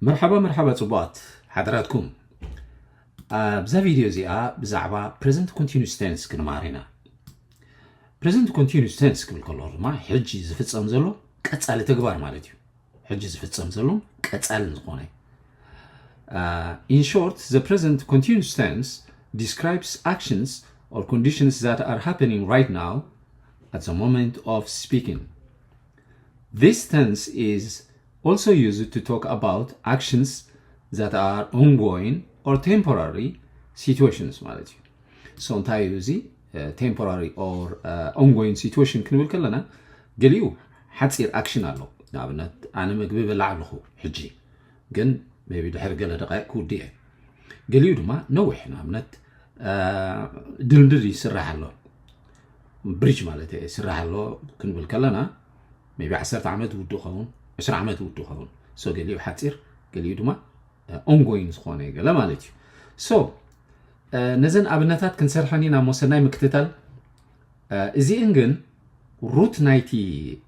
መርሓባ መርሓባ ጽቡቓት ሓደራትኩም። ኣብዛ ቪድዮ እዚኣ ብዛዕባ present continuous tense ክንመሃር ኢና። Present continuous tense ክብል ከለኹ ድማ ሕጂ ዝፍጸም ዘሎ ቀጻሊ ተግባር ማለት እዩ። ሕጂ ዝፍጸም ዘሎን ቀጻልን ዝኾነ። In short, the present continuous tense describes actions or conditions that are happening right now at the moment of speaking. This tense is also used to talk about actions that are ongoing or temporary situations ማለት እዩ። So እንታይ እዩ እዚ temporary or ongoing situation ክንብል ከለና፣ ገሊኡ ሓፂር action ኣሎ። ንኣብነት ኣነ ምግቢ በላዕ ኣለኹ ሕጂ፣ ግን maybe ድሕሪ ገለ ደቃይቅ ክውድእ እየ። ገሊኡ ድማ ነዊሕ፣ ንኣብነት ድልድል ይስራሕ ኣሎ፣ bridge ማለት እየ፣ ይስራሕ ኣሎ ክንብል ከለና maybe ዓሰርተ ዓመት ውድእ ኸውን፣ ዕስራ ዓመት ውድእ ኸውን። So ገሊኡ ሓፂር፣ ገሊኡ ድማ ongoing ዝኾነ ገለ ማለት እዩ። So ነዘን ኣብነታት ክንሰርሐን ኢና እሞ ሰናይ ምክትታል። እዚእን ግን root ናይቲ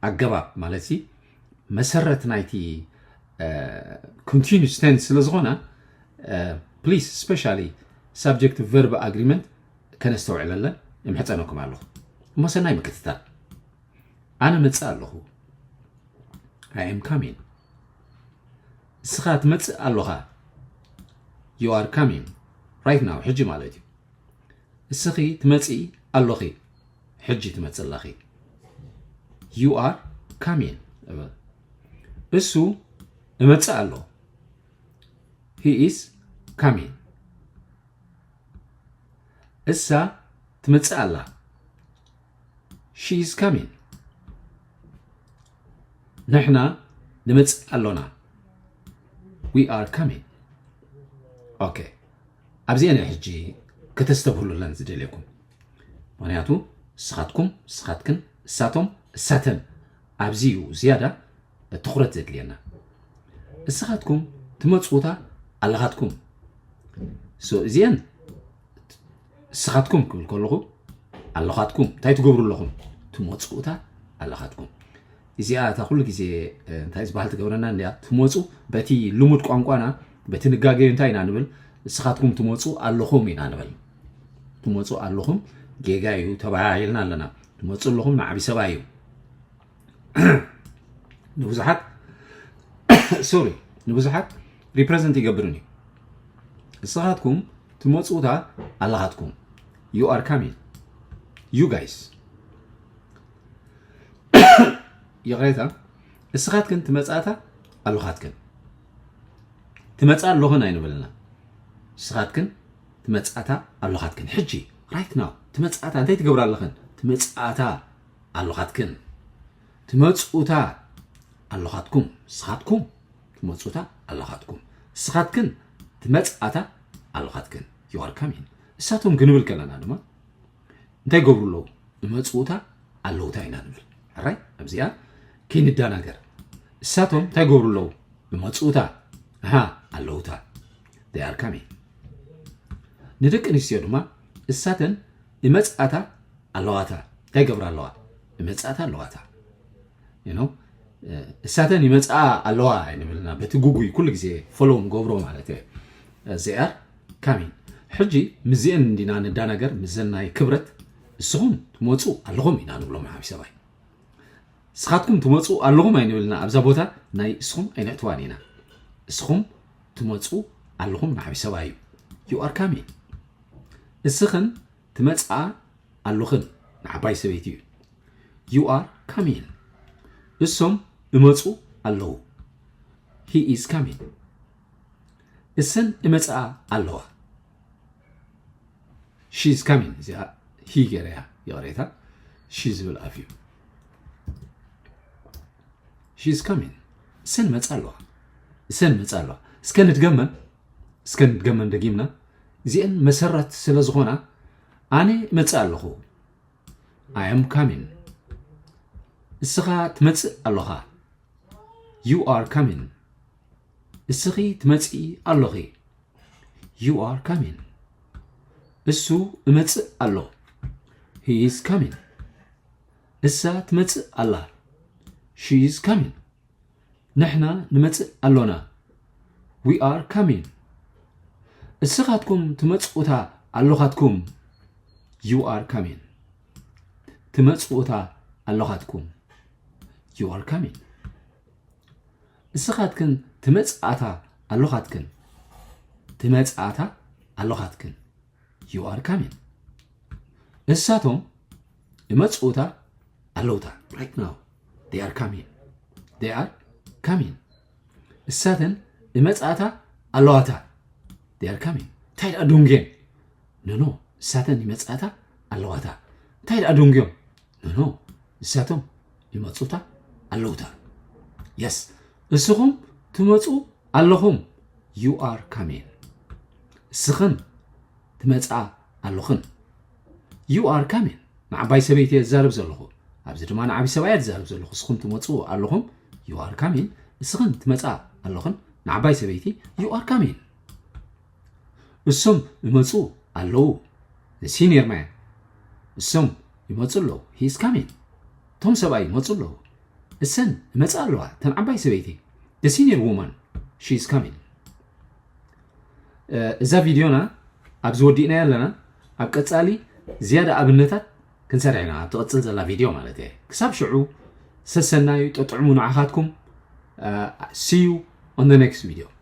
ኣገባብ ማለት ሲ መሰረት ናይቲ continuous tense ስለ ዝኾነ please specially subject verb agreement ከነስተውዕለለን እምሕፀነኩም ኣለኹ። እሞ ሰናይ ምክትታል። ኣነ መፅእ ኣለኹ። I am coming። እስኻ ትመፅእ ኣለኻ። You are coming right now፣ ሕጂ ማለት እዩ። እስኺ ትመፅኢ ኣለኺ። ሕጂ ትመፅእ ኣለኺ። You are coming እበል። እሱ እመፅእ ኣሎ። He is coming። እሳ ትመፅእ ኣላ። She is coming። ንሕና ንመፅእ ኣሎና። We are coming። Okay፣ ኣብዚአን ሕጂ ከተስተብህሉለን ዝደልየኩም። ምክንያቱ ንስኻትኩም፣ ንስኻትክን፣ እሳቶም፣ እሳተን ኣብዚ እዩ ዝያዳ ትኹረት ዘድልየና። እስኻትኩም ትመፅኡታ ኣለኻትኩም። So እዚአን እስኻትኩም ክብል ከለኹ ኣለኻትኩም እንታይ ትገብሩ ኣለኹም? ትመፅኡታ ኣለኻትኩም። እዚኣ እታ ኩሉ ግዜ እንታይ ዝበሃል ትገብረና እንዲያ፣ ትመፁ በቲ ልሙድ ቋንቋና በቲ ንጋገዩ እንታይ ኢና ንብል? እስኻትኩም ትመፁ ኣለኹም ኢና ንብል። ትመፁ ኣለኹም ጌጋ እዩ፣ ተባሃሂልና ኣለና። ትመፁ ኣለኹም ንዓቢ ሰብኣይ እዩ። ንብዙሓት sorry፣ ንብዙሓት represent ይገብርን እዩ። እስኻትኩም ትመፁታ ኣለኻትኩም። You are coming። You guys፣ ይቕሬታ። እስኻትክን ትመፃታ ኣለኻትክን። ትመፃ ኣለኽን ኣይንብልና። እስኻትክን ትመፃታ ኣለኻትክን። ሕጂ right now ትመፃታ እንታይ ትገብራ ኣለኽን? ትመፃታ ኣለኻትክን። ትመፅኡታ ኣለኻትኩም። እስኻትኩም ትመፁታ ኣለኻትኩም። እስኻትክን ትመፅኣታ ኣለኻትክን። You are coming። እሳቶም ክንብል ከለና ድማ እንታይ ገብሩ ኣለዉ? እመፅኡታ ኣለውታ ኢና ንብል። ሕራይ ኣብዚኣ ከይንዳናገር። እሳቶም እንታይ ገብሩ ኣለዉ? እመፅኡታ፣ ኣሃ፣ ኣለውታ። They are coming። ንደቂ ኣንስትዮ ድማ እሳተን እመፅኣታ ኣለዋታ እንታይ ገብራ ኣለዋ? እመፅኣታ ኣለዋታ። You know፣ እሳተን ይመፅኣ ኣለዋ ኣይንብልና። በቲ ጉጉይ ኩሉ ግዜ follow ንገብሮ ማለት እየ። They are coming። ሕጂ ምስዚአን እንዲና ንዳናገር፣ ምስዘን ናይ ክብረት። እስኹም ትመፁ ኣለኹም ኢና ንብሎም ንዓቢ ሰብኣይ። እስኻትኩም ትመፁ ኣለኹም ኣይንብልና። ኣብዛ ቦታ ናይ እስኹም ኣይነእትዋን ኢና። እስኹም ትመፁ ኣለኹም ንዓቢ ሰብኣይ እዩ። You are coming። እስኽን ትመፅኣ ኣለኽን ንዓባይ ሰበይቲ እዩ። You are coming። እሶም እመፁ ኣለዉ። He is coming። እሰን እመፅኣ ኣለዋ። She is coming። እዚኣ he ገይረያ፣ ይቕሬታ። She ዝብል ኣፍ እዩ። She is coming። እሰን መፃ ኣለዋ። እሰን መፃ ኣለዋ። እስከ ንድገመን፣ እስከ ንድገመን ደጊምና። እዚአን መሰረት ስለ ዝኾና ኣነ እመፅእ ኣለኹ። I am coming። እስኻ ትመፅእ ኣለኻ። You are coming። እስኺ ትመፅኢ ኣለኺ። You are coming። እሱ እመፅእ ኣሎ። He is coming። እሳ ትመፅእ ኣላ። She is coming። ንሕና ንመፅእ ኣሎና። We are coming. እስኻትኩም ትመጽኡታ ኣሎኻትኩም። You are coming. ትመጽኡታ ኣሎኻትኩም። You are coming. እስኻትክን ትመጽኣታ ኣሎኻትክን። ትመጽኣታ ኣሎኻትክን። You are coming. እሳቶም እመጽኡታ ኣለውታ። Right now. They are coming. They are coming. እሳተን እመጽኣታ ኣለዋታ። They are coming. እንታይ ደኣ ዶንጌን? No, no. እሳተን ይመጽኣታ ኣለዋታ። እንታይ ደኣ ዶንጌን? No, no. እሳቶም ይመጹታ ኣለውታ። Yes. እስኹም ትመጹ ኣለኹም። You are coming. እስኽን ትመጻ ኣለኽን። You are coming. ንዓባይ ሰበይቲ እየ ዝዛረብ ዘለኹ። ኣብዚ ድማ ንዓቢ ሰብኣይ እየ ዝዛረብ ዘለኹ። እስኹም ትመጹ ኣለኹም። You are coming. እስኽን ትመጻ ኣለኽን። ንዓባይ ሰበይቲ you are coming. እሶም ይመጹ ኣለዉ። The senior man. እሶም ይመጹ ኣለዉ። He is coming. እቶም ሰብኣይ ይመጹ ኣለዉ። እሰን ይመጻ ኣለዋ። እተን ዓባይ ሰበይቲ። The senior woman. She is coming. እዛ ቪድዮና ኣብዚ ወዲእናያ ኣለና። ኣብ ቀጻሊ ዝያዳ ኣብነታት ክንሰርሕ ኢና፣ ኣብ ትቕጽል ዘላ ቪድዮ ማለት እየ። ክሳብ ሽዑ ሰሰናዩ፣ ጠጥዕሙ ንዓኻትኩም። See you on the next video.